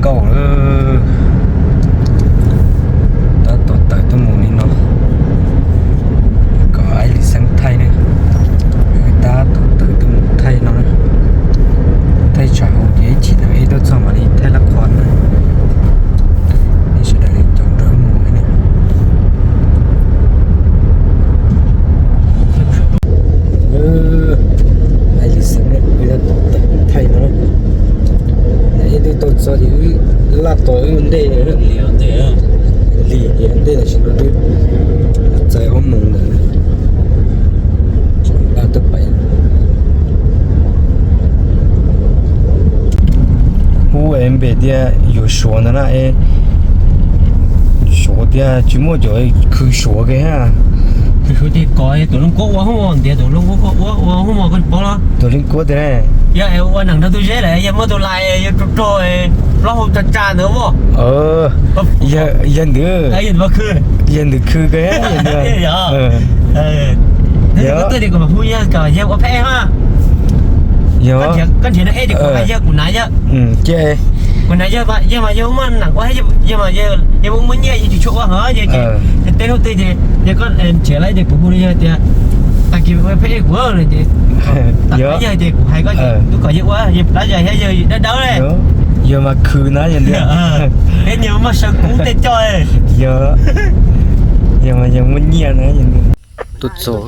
nkauj lawm. Tab tom tawm tuaj mus li no, kom Aib Lis Xeeb thaij ne. Tab tom tawm tuaj mus thaij no, thaij tsam hauv ces ib chim no ib tuaj txog mam li thaij lab qhua na. Nej sawv daws caum nrog mus ne. Aib Lis Xeeb, wb tab tom tawm thaij no, ib twb tau txog ces wb laj tos wb ua ntej, lim ces ua ntej tam sim no twb txais ob moos ntawd. Tseem laj tuaj pais. Ub, es npe tias yuav Suav ntawd na, es Suav tias tsis muaj cov khw Suav kiag. Khw Suav ces kom tus Looj Kuab ua hoob mos ntiav, tus Looj Kuab ua ua hoob mos koj paub los? Tus Looj Kuab tias yog ua neeg nrog tus zeb lawm yog muaj tus lais yog rog rog plaub hau tsa tsa ntawd mas. Yog ntawd, yog ntawd khw kiag. Yog, yog, yog ua pheb mas. Yog koj nrhiav no eb ces kuv hais yawg, kuv hnav yawg. Kuv hnav yawg, yawg mas yawg muaj neeg ua, yawg mas yawg muaj nyiaj yawg tsis tshua ua hov yawg ces tej hnub twg ces yog koj nrhiav lawm ces kuv hu rau yawg tias tag kis ua pheb kuv no ces, yawg ces kuv hais koj ces kuv kom yawg ua, yawg dawb dawb li. Yawg mas khw na yawg. Peb nyias muaj saw kub tej coj. Yawg, yawg mas yawg muaj nyiaj na. Tuaj txog.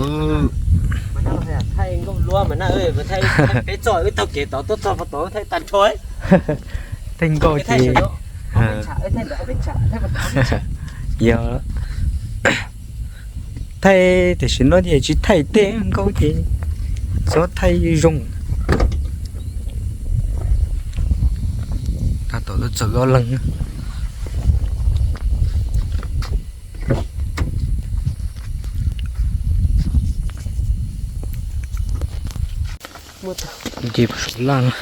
Peb txog wb taug kev tod tuaj txog tod thaij tag nrho. Thaij nkauj ces, yog, thaij tam sim no ces tsis thaij tej nkauj ces txhob thaij zoo. Tab tom tuaj txog ob leeg. Ces suav laj no,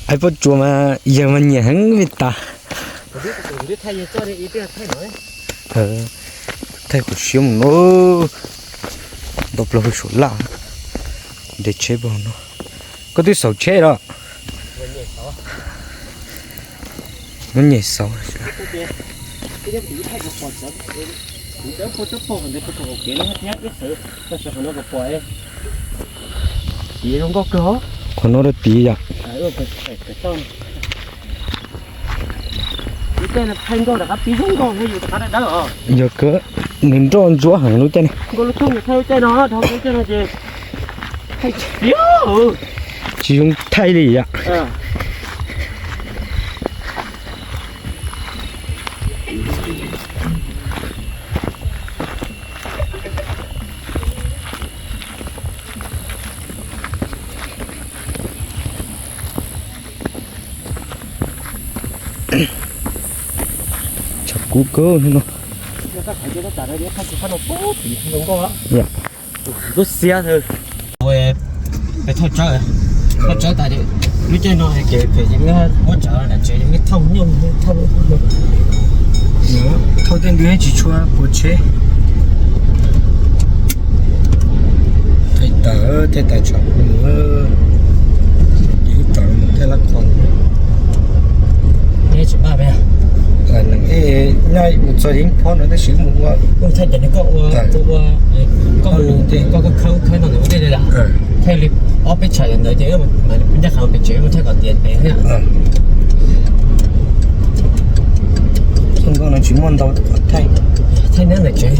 aib pob tsuas mas yawg mas nyiam heev li tas. Thaij kuv siab mus no, ntau plaub hau suav laj. Kuv de tsheb puag no. Koj twb xauv tsheb los? Muab nyem xauv. Qhov no rau tid yom. Yog kawg, nws nroj ntsuab heev lub caij no. Tsis zoo thaij li yom. Tshav kub kawg no. Lub xiab thawj, thawj tsawb, thawj tsawb tas lub caij no ces pem muab tsawv nram tsev, muab thauj nyuj thauj, thauj tej ntwg tsis tshua puas tsheb. Thaij tas, thaij tas tsam mus, ces wb rov mus thaij lab qhua. Neb tsis npaj peb, nws nyaj mus txog yeeb phob no tab sis wb mus ua, thaij cov koj ua, koj ua, koj ua, koj khawb khawb no ntawd ua tej li lawm. Thaij li ob peb tsam ntawd ces wb mam li ncaj qha pem tsev mus thaij kom tiav pem thiab. Thaij nkauj no tsis muaj ntau, thaij, thaij neb ntawm tsev.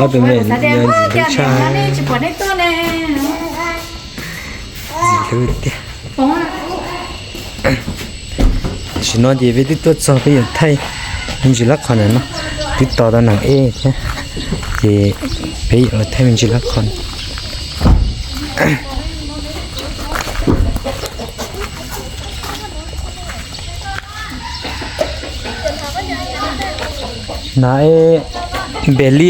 Ob tug me nyuam ntxim hlub tshaj, ntxim hlub tiag. Tam sim no ces peb twb tuaj txog peb yuav thaij me ntsis lab qhua ntawm no, twb tos tau neeg ej thiab, ces peb yuav los thaij me ntsis lab qhua. Hnav npem li,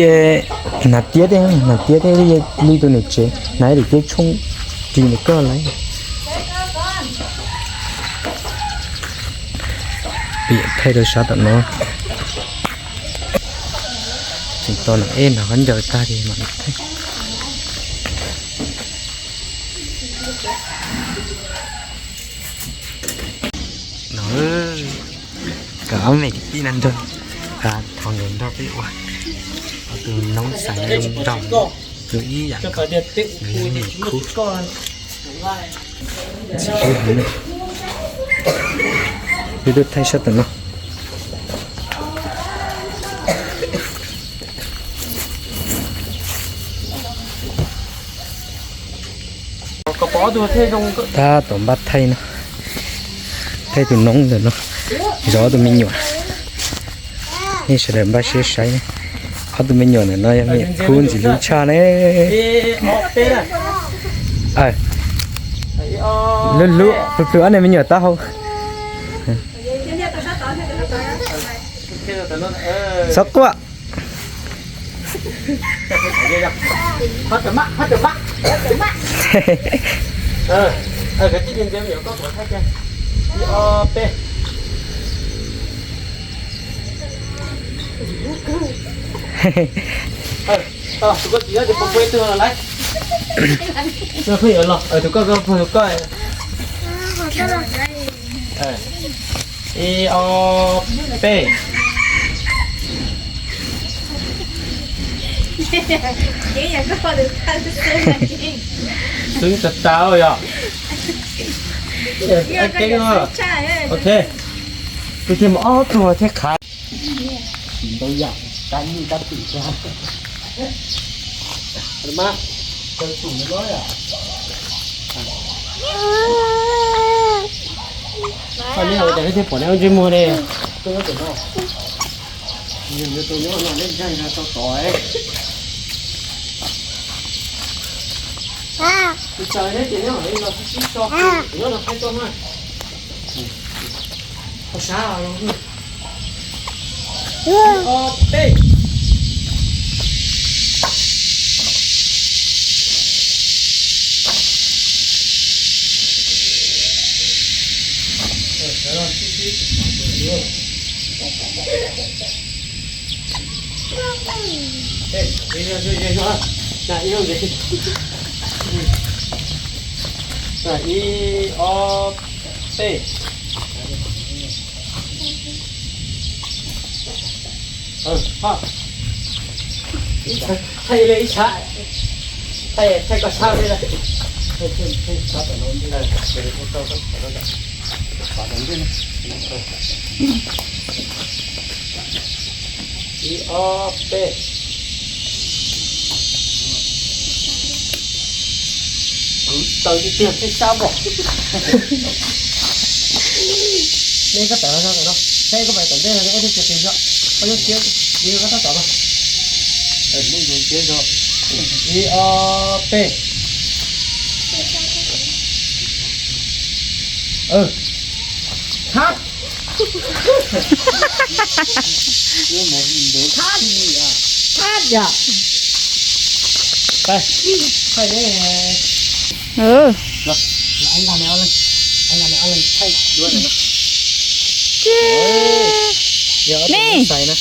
hnav tiab thiab, hnav tiab thiab li tus niam tsev, hnav ib daim tiab tshoob ris ntawm koj lawm. Peb yuav thaij rau sab tom no. Tseem tos neeg ej nrog qab ncaws tag ces mam li thaij. No, kom ob me kwv tij no nrog, thov nkawd nrog peb ua, tus noob xaiv zoo nraug, tus ib yam nkaus, nws yog nim khub. Peb tuaj thaij sab tom no. Tab tom npaj thaij no, thaij tus noob ntawm no, zov tus me nyuam. Nej sawv daws npaj siab saib, ob tug me nyuam ntawm no yog me nyuam khub ntxim hlub tshaj ne. Lub lub plhws plhws ob niag me nyuam taub hau. Txhob quaj. Tus koj tsis nyob ces pub ib tug los lawm. Tus koj, tus koj. Ib ob peb. Xwb tas tas yog. Ok, kuv thiaj mus ob tug thiab khav. Ntau yam, kab nyuj kab twm. Mas, kaw tus no yom. Koj neb ua cas thiaj pom neb ua ntsej muag ne? Tus no, tus no, neb ntseeg tau tod. Tus tsaws neb ces neb mam li los sib sib so, nyob no thaij tau mas. Qhov sab los. Ob peb. Ib ob peb. Thaij li ib sab, thaij koj sab li. Ib ob peb. Kuv taws tiag tiag thiaj sab npaum. Nej koj tawm no, tawm no, saib koj pais tom ntej no, ib tug cia tis xwb, koj nyob siab, koj tab tom no. Ib ob peb. Hab. Thab yam. Pais, pais ne. Los, los, ai nqa nws ob leeg, ai nqa nws ob leeg thaij duab no. Yog ob tug xais na.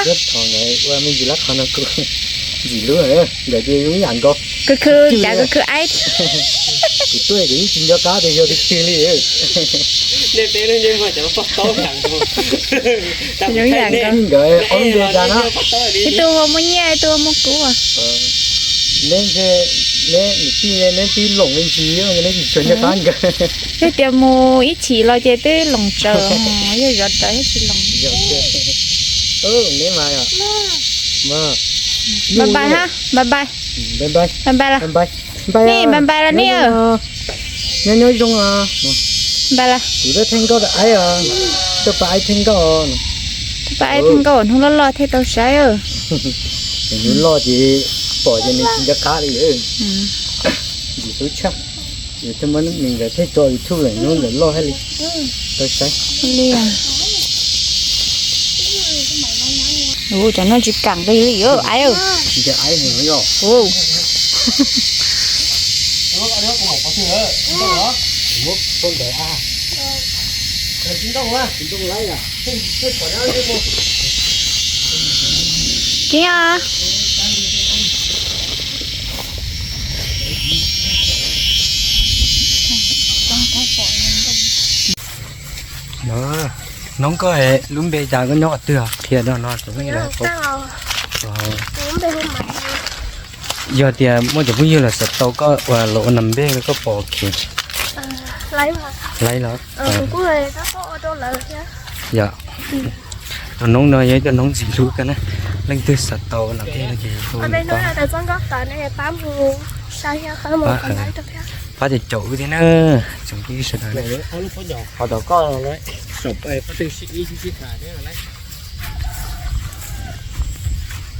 Yog thaum nkawd ua me ntsis lab qhov no kuv ntxim hlub, nkawd ces zoo ib yam nkaus. Kuv khwv, cas kuv khwv aib. Kuv tuaj kuv yeej tsis nco qab tias yog twg twg li. Nej peb lub ntsej muag cov poj taub yam nkaus. Zoo ib yam nkaus. Nkawd qoob nce cas na. Ib tug ua muaj nyiaj, ib tug ua muaj kub. Neb ntshe, neb niam tij neb twb loom me ntsis, neb tsis tshua nco qab nkawd. Yog tias mus ib chim los ces twb loom tsawv, yog zov tsawv thiab tsis loom. Neb mas, npais npais ha, npais npais. Npais npais. Npais npais. Npais npais los nej. Nyob nyob zoo os. Npais los. Kuv tuaj thaij nkauj rau aib os. Tuaj pab aib thaij nkauj os. Tuaj pab aib thaij nkauj, hnub loj loj thiaj tau saib. Hnub loj ces pom ces nws tsis nco qab li. Ntxim hlub tshaj. Yus thiaj muab nws nkawd thiaj tso YouTube lawm, hnub nkawd loj thiaj li tau saib. Li, ua cov no tsis kam nqi li aib. Ntiag aib heev yog. Kiv os. Noob, koj lub npe cas, koj nyob qhov twg, qhia rau no cov neeg. Yog tias muaj cov phooj ywg los xav tau koj uas los ua nam npej no koj pom kev laiv los? Yog, tus noob no yog ib tug noob ntxim hlub kawg na, leej twg xav tau nam npej no ces hu tau. Pab caum caum wb thiab na, tsoom phooj ywg sawv daws.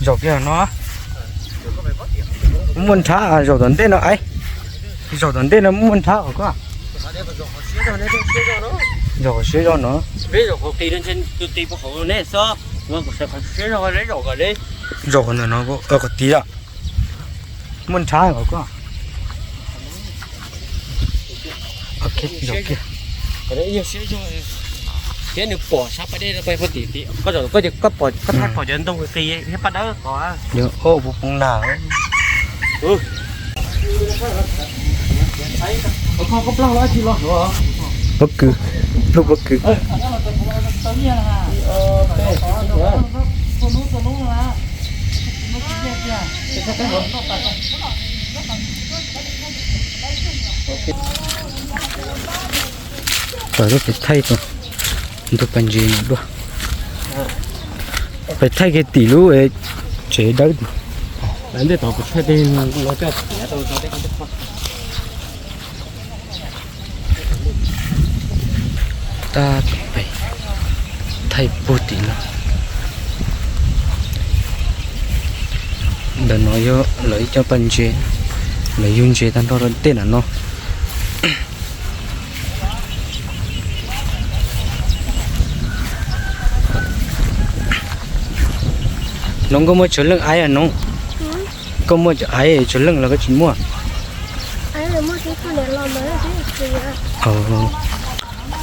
Zaum kiag no, muaj nrhab zaum tom ntej no, zaum tom ntej no muaj nrhab os koj. Zaum qhov siab zog no. Zaum qhov ntawm no, qhov tid muaj nrhab os koj. Thiab nws pom sab pas dej no, koj pom, koj thaij pom cov ntoo qis thiab paj dawb qos. Poob poob nag. Pob kws, lub pob kws. Thaij tus, tus pas ntses no dua. Peb thaij kiag tim lub tsev dawb tim. Tab tom pem thaij puag tim no. Ntawm no yog lawv ib co pas ntses, lawv yug ntses tag nrho rau tej nram no. Noob, koj muaj tsawg leej aib os noob? Koj muaj cov aib tsawg leej los koj tsis muaj?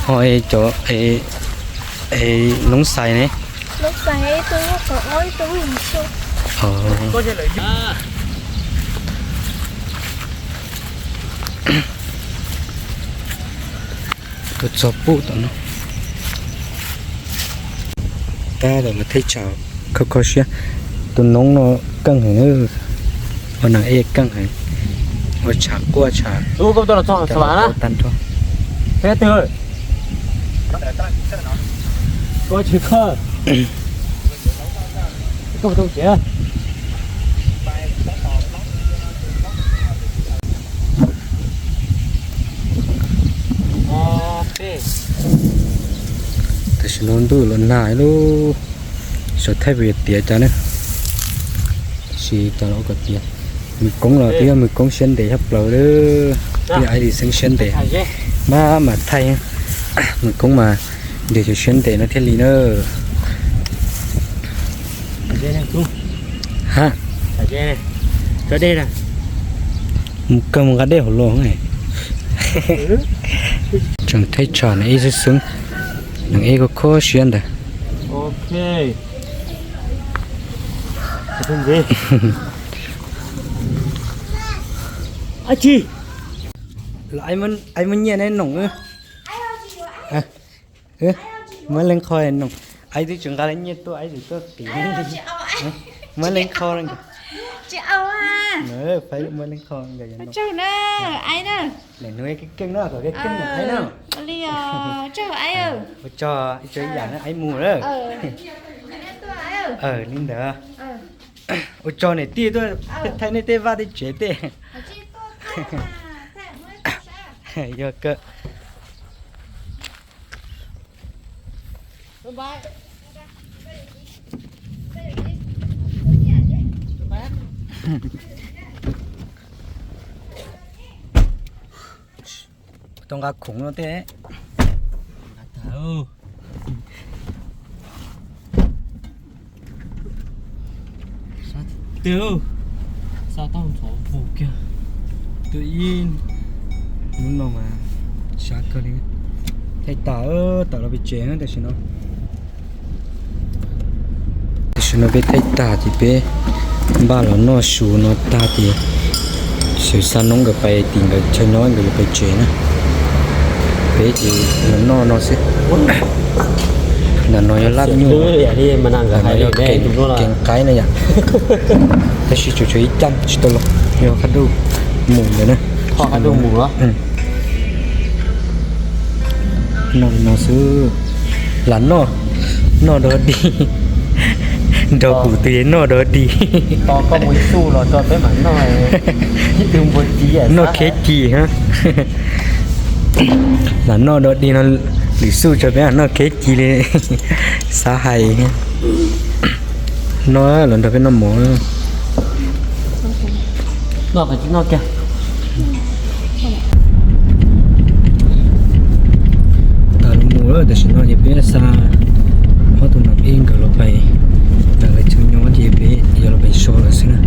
Ho cov noob xais ne? Tuaj txog pub tom no. Tab tom los thaij tsam kho kho siab. Tus noob no keej heev, ua nas ej keej heev, ua tshav quaj tshav tag nrho. Tam sim no ntuj los nag lub, xyov thaij puas yuav tiav cas ne. Tab sis cas los ua kom tiav. Mws koob los twb yog mws koob siab ntev tshaj plaws li, twb yog aib li xeeb siab ntev. Maj mam thaij, mws koob mas nrhiav cov siab ntev no thiaj li na. Ha, kawg mus nqa dej hauv los. Tseem thaij tsam nees ej xwb xwb, nees ej kho kho siab ntawd. Los aib muab nyiaj ne noom. Muab leej qho noom. Aib twb tsis nqa nyiaj tuaj, aib tsis tuaj qiv. Muab leej qho. Muab leej qho. Lam nug keej keej no, kom keej keej aib na. Ua tsaug, ib tsaug ib yam na, aib mus lawm. Li ntawd. Ua tsaug niam tij tuaj thaij nej tej vaj tej tsev tej. Yog kawg. Tau nqa khoom no tej. Twb ib hnub no mas sab kawg li. Thaij tas, tawm los pem tsev tam sim no. Tam sim no peb thaij tag ces peb npaj los noj su no tag ces xyov xa noob nkawd pais tim nkawd chaw nyob, nkawd yuav pais tsev na. Peb ces los noj no xwb. Ntawm no yog lab nyuj, ntawm no yog kev qaib na yom. Tab sis tsuas tshuav ib caj tsis tau los, yog qab dauj mus ntawd na. Noj no xwb, lam noj, noj dog dig, nrog kuv tus noj dog dig, noj kheb ci ha. Lam noj dog dig no, lwm xub tso peb noj kheb ci li, xav hais. Noj los nrog peb noj mov. Tag los mus lawm, tam sim no ces peb xa ob tug nam ej nkawd los pais, nkawd tseem nyob ces peb yuav los pais so lawm xwb na.